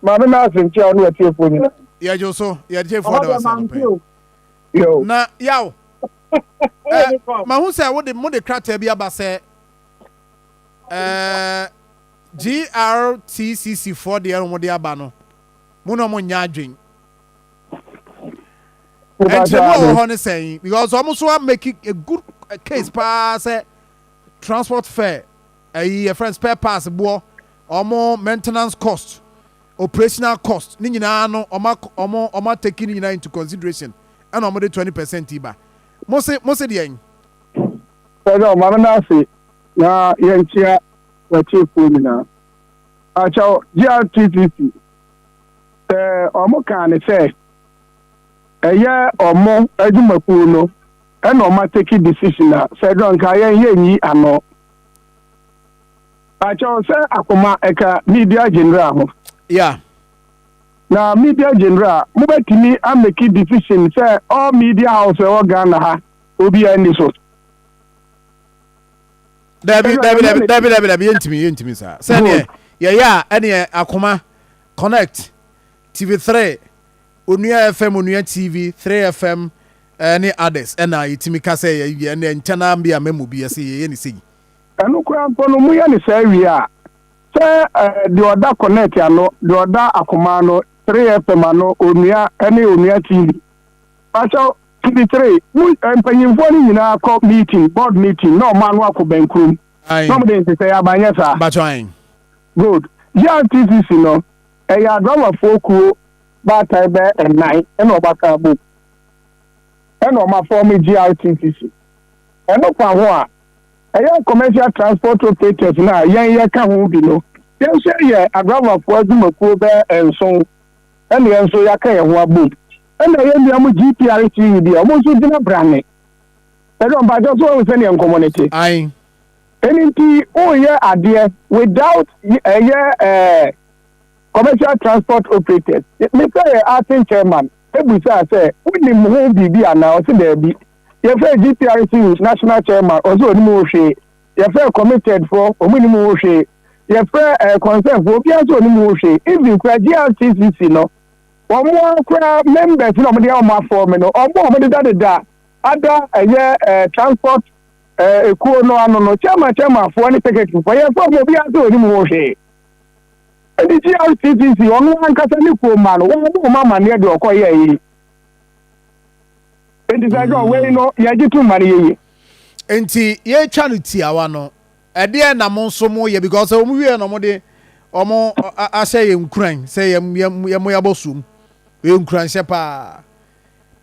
Maame no ase nkyia wo ne w'atiefoɔ nyinaa. Yɛgye wo so, yɛn tiefoɔ da wo ase anɔpa yi. Yo. Na Yaw, eh, mahu sɛ wode mode krataa bi aba sɛ eh, GRTCC foɔ deɛ wɔn de aba no, mo na wɔn nyɛ adwen. Nkyerɛmu a wɔ hɔ ne sɛn? Because wɔn nso a make a good case paa sɛ transport fare, ɛyi yɛ friend spare parts boɔ, wɔn maintenance cost, operational cost ne nyinaa no wɔn wɔn wɔn atake ne nyinaa into consideration ɛna wɔn de 20% yi ba. Mo se mo se deɛn? Sɛdɛ ɔma no ase na yɛnkyea w'atiefoɔ nyinaa. Akyɛw GRTCC sɛ ɔmo kaa ne sɛ ɛyɛ ɔmo adwumakuo no ɛna ɔmo atake decision a, sɛ nka yɛn yɛnyi ano. Akyɛw sɛ akoma ɛka media general ho. Na media general mobɛtumi amake decision sɛ all media house ɛwɔ Ghana ha obiara ni so? Dabi, dabi, dabi, dabi, dabi, dabi, yɛntumi saa. Sɛdeɛ yɛyɛ a, ɛneɛ Akoma, Connect, TV3, Onua FM, Onua TV, 3 FM ɛne others ɛna yɛtumi ka sɛ yɛ ɛne nkyɛn bi a mɛmu bi yɛsɛ yɛyɛ ne sɛyi. Ɛno koraa mpo no, moyɛ ne saa wie a, sɛ deɛ ɔda Connect ano, deɛ ɔda Akoma ano, 3 FM ano, Onua ɛne Onua TV akyɛw TV3 mu mpanyinfoɔ no nyinaa kɔ meeting, board meeting, na ɔmo ano akɔ bɛnkurom na ɔmo de nhyehyɛ abanyɛ saa. Batwan. Good. GRTCC no ɛyɛ adramafoɔ kuo baatan bɛɛ ɛnan ɛna ɔbaka abom ɛna ɔmo aform GRTCC. Ɛno pa ho a, ɛyɛ commercial transport operators na yɛn yɛka ho bi no, yɛn nso yɛ adramafoɔ adwumakuo bɛɛ 7 ɛna yɛn nso yɛaka yɛn ho abom, ɛna yɛn nua mo GPRTU bi a ɔmo nso gyina brane ɛdɛ mpakyɛ so wɔn sɛdeɛ nkɔmɔ ne te. Ɛno nti woyɛ adeɛ without ɛyɛ commercial transport operators. Mefrɛ yɛ acting chairman ebusa sɛ wonim ho biribi anaa, ɔsi daabi. Yɛfrɛ GPRC national chairman, ɔsɛ onim ho hwee. Yɛfrɛ committed foɔ, ɔmo nim ho hwee. Yɛfrɛ concern foɔ, obiara nso onim ho hwee. Even kura GRTCC no, wɔn akora members na wɔn de wɔn aform no, wɔn a wɔn deda deda ada ɛyɛ transport ekuo no ano no, chairman chairman foɔ ne secretary foɔ, yɛfrɛ wɔn, obiara nso onim ho hwee. Ɛdi GRTCC ɔno ankasa ne kuo ma no, wɔn mo wɔn amaneɛ deɛ ɔkɔ yɛ yi. Nti sɛ ɛdɛ wei no yɛgye to ma no yie. Nti yɛtwa no tiawa no, ɛdeɛ na mo nso mo yɛ, because wɔn wie na wɔn de wɔn ahyɛ yɛn nkuran sɛ yɛn yɛn yɛn mo yɛbɔ som. Yɛ nkuranhyɛ paa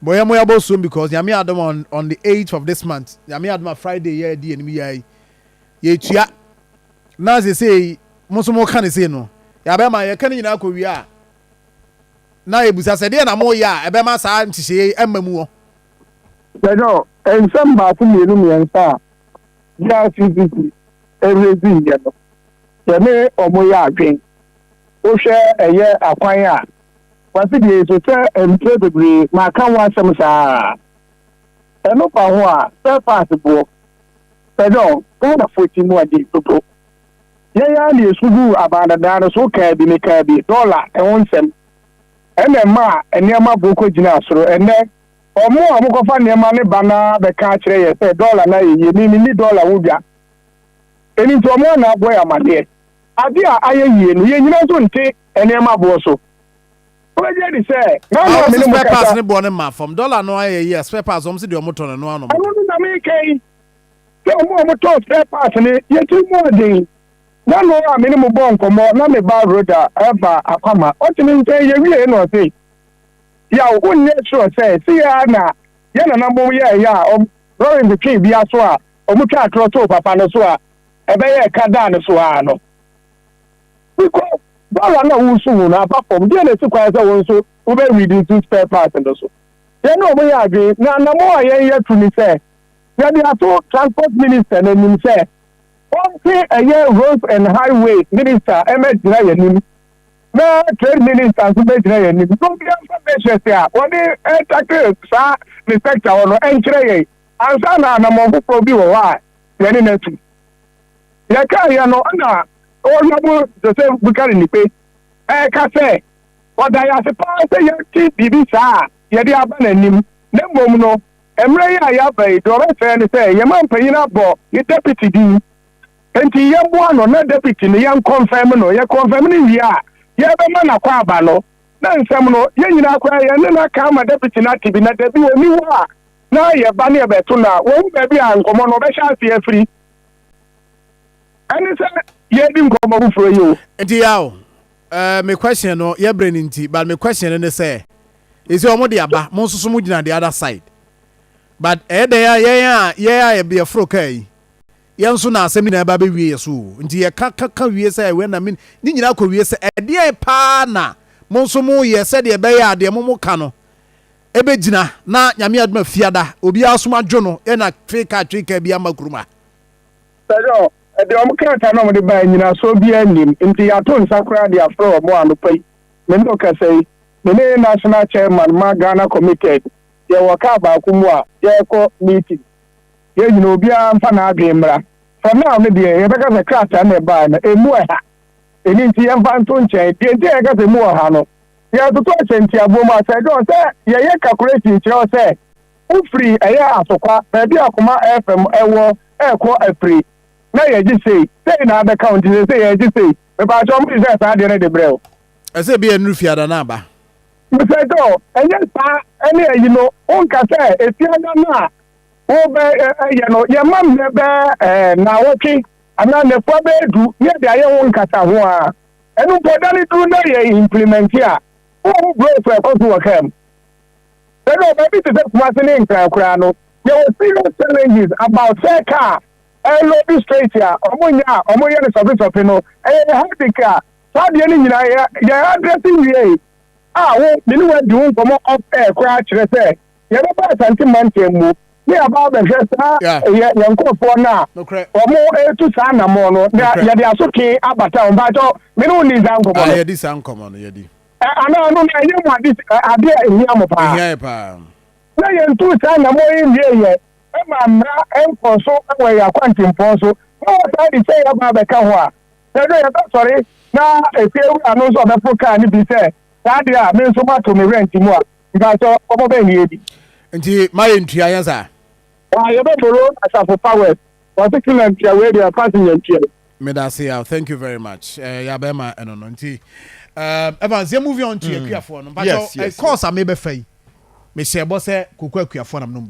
bɔ yɛn mo yɛbɔ som, because Nyame adom, on the 8th of this month, Nyame adom a, Friday yɛ di anim yɛ yi, yɛtua na sese mo nso mo ka ne se no yɛabɛma yɛka ne nyinaa kɔ wie a, na yɛbusa sɛ deɛ na mo yɛ a ɛbɛma saa nhyehyɛ yi ɛma mu wɔ. Sɛdɛ nsɛm baako, mmienu, mmiɛnsa a GRTCC ɛrezi yɛ no, yɛne ɔmo yɛ adwen. Wohwɛ ɛyɛ akwan a wafidie so sɛ mpɛ bebree maka ho asɛm saa. Ɛno pa ho a, spare parts boɔ, sɛdɛ Ghanafoɔ ti mu ade dodo. Yɛyɛ a na yɛsu gu abandadaa no so kaa bi ne kaa bi dɔɔla ɛho nsɛm ɛna ɛma a nneɛma bo kɔ gyina soro. Ɛnɛ ɔmo a ɔmokɔfa nneɛma ne ba na bɛka akyerɛ yɛ sɛ dɔɔla na yɛ yie mi ni dɔɔla ho dwa. Ɛni nti ɔmo ana abɔ yɛ amadeɛ ade a ayɛ yie no, yɛn nyina nso nte nneɛma boɔ so. Wobɛgye di sɛ na me ne mo spare parts ne boɔ ne ma fam, dɔla no ayɛ yie a, spare parts wɔn si deɛ ɔmo tɔ no no ano. Ɛno no na meka yi sɛ ɔmo a ɔmotɔn spare parts ne yɛtiri mu ɔden. Na no a me ne mo bɔ nkɔmmɔ na me ba Roda ɛba akwama ɔte me nkyɛn, yɛwie na ɔse, "Yaw, wonyɛ sure sɛ si yɛ na yɛ nananom yɛ ɛyɛ a lɔre ntwetwe bi aso a ɔmo twa atorɔ too papa no so a ɛbɛyɛ ɛka daa no so ara no, because dɔla na wosu mu no aba fam deɛ na esi kwan sɛ wɔn nso wobɛ reduce spare part no so." Yɛn ne ɔmo yɛ adwene na anamo a yɛn yɛ tu ni sɛ yɛde ato transport minister n'anim sɛ ɔnte ɛyɛ Roads and Highway minister ɛmɛgyina yɛn anim na trade minister nso bɛgyina yɛn anim na obiara nfa measures a wɔde ɛtackle saa ne sector hɔ no ɛnkyerɛ yɛn ansa na anamɔ foforɔ bi wɔ hɔ a yɛne n'atu. Yɛka yɛ no, ɛna Honourable Joseph Bukari Nipe. Ɛreka sɛ, Ɔda yɛn ase paa sɛ yɛate biribi saa a yɛde aba n'anim, na mmom no, mmerɛ yi a yɛaba yi, deɛ ɔbɛsrɛ ne sɛ yɛn mampanyin abɔ ne deputy din, enti yɛmmoa no na deputy no yɛnkɔnfɛm no, yɛkɔnfɛm no wie a, yɛbɛma no akwaaba no, na nsɛm no, yɛn nyinaa koraa yɛne no aka ama deputy no ate bi, na dabi ɔnni hɔ a na yɛba ne yɛbɛto no a, wahu baabi a nkɔmmɔ no ɔbɛhyɛ aseɛ afiri. Ɛne sɛ yɛredi nkɔmmɔ foforɔ yi o. Nti Yaw, eh, me question no, yɛ brɛ no nti, but me question no ne sɛ, ɛsɛ wɔn de aba, mo nso so mo gyina the other side. But ɛyɛ dɛn a yɛn a yɛn a yɛforo kaa yi, yɛn nso na asɛm nyinaa ba bɛwie yɛ so o. Nti yɛka ka ka wie sɛ wei na me ne nyinaa kɔ wie sɛ ɛdeɛn paa na mo nso mo yɛ sɛdeɛ ɛbɛyɛ a deɛ mo mo ka no ɛbɛgyina na Nyame adom a fiada obiara som adwo no ɛna twe kaa twe kaa bi ama kurom ha. Sɛdeɛ deɛ wɔn krataa no a wɔde baeɛ nnyinasoɔ biara nnim nti yɛato nsa koraa de afrɛ wɔn anɔpa yi. Me ne wo kasa yi, me ne National Chairman ma Ghana Committed, yɛwɔ kaa baako mu a yɛrekɔ meeting. Yɛn nyinaa obiara mfa n'adwene mmra. For now no deɛ yɛbɛka sɛ krataa no a ɛbaeɛ no ɛmu ɛha. Ɛno nti yɛmfa nto nkyɛn. Deɛ nti a yɛka sɛ ɛmu ɔha no, yɛretoto ahyɛntiaboɔ mu a, Sir John, sɛ yɛyɛ calculation kyerɛ wo sɛ Wofiri ɛyɛ Asokwa, baabi a Koma FM wɔ rekɔ Afiri na yɛgye sei, sei na abɛka wo nti seesei yɛregye sei. Mepaakyɛw mo hyehyɛɛ saa adeɛ no de brɛ wo? Ɛsɛ ebi a nnuru fiada na aba. Mesɛkyɛw, ɛnyɛ saa ɛne ayi no, wonka sɛ efiada no a wobɛ yɛ no yɛma mmerɛ bɛɛ naawɔtwe anaa nnafua bɛyɛ du ne yɛde ayɛ ho nkataho a, ɛno mpo da no duru na yɛ implementi a, wonhu blows a ɛkɔ so wɔ kaa mu. Sɛdeɛ baabi te sɛ Kumasi ne Nkran koraa no, yɛwɔ serious challenges about sɛ car ɛloadi straight a wɔn nyɛ a wɔyɛ no sɔfesɔfe no, ɛyɛ yɛn headache a saa adeɛ no nyinaa yɛ yɛn address wiei a wo me ne wo adi ho nkɔmmɔ off air koraa kyerɛ sɛ yɛbɛba Asante mantam mu ne yɛaba abɛhwɛ saa yɛ yɛn nkurɔfoɔ no a wɔn retu saa anammɔn no na yɛde asotwe abata wɔn. Mpakyɛw me ne wo nni saa nkɔmmɔ no. Yɛdi saa nkɔmmɔ no, yɛdi. Ɛ, anaa ɛno no, ɛnyɛ mo ade, ɛ, ade a ehia mo paa? Ehia yɛ paa. Na yentuu saa anammɔn yi nwieeɛ mma mmara nkɔɔ so wɔ yɛn akwantempɔn so, na wɔsan de sei aba abɛka ho a, sɛ ɛno yɛbɛsɔre na efiewura no nso ɔbɛforo kaa no bi sɛ, Saa deɛ a, me nso mato me rent mu a, mpakyɛw, nkɔmmɔ bɛn na yɛredi? Nti ma yɛntua, nyɛ saa? Waa yɛbɛ boro asafo powers wɔse killer ntua wei deɛ passenger ntua. Medase yaw thank you very much eh, ya bɛma ɛno no nti um, Evans yɛ moving on to mm. akuafoɔ no mpakyɛw yes, yes, course a mebɛfa yi mehyɛ bɔ sɛ koko akuafoɔ nam nom.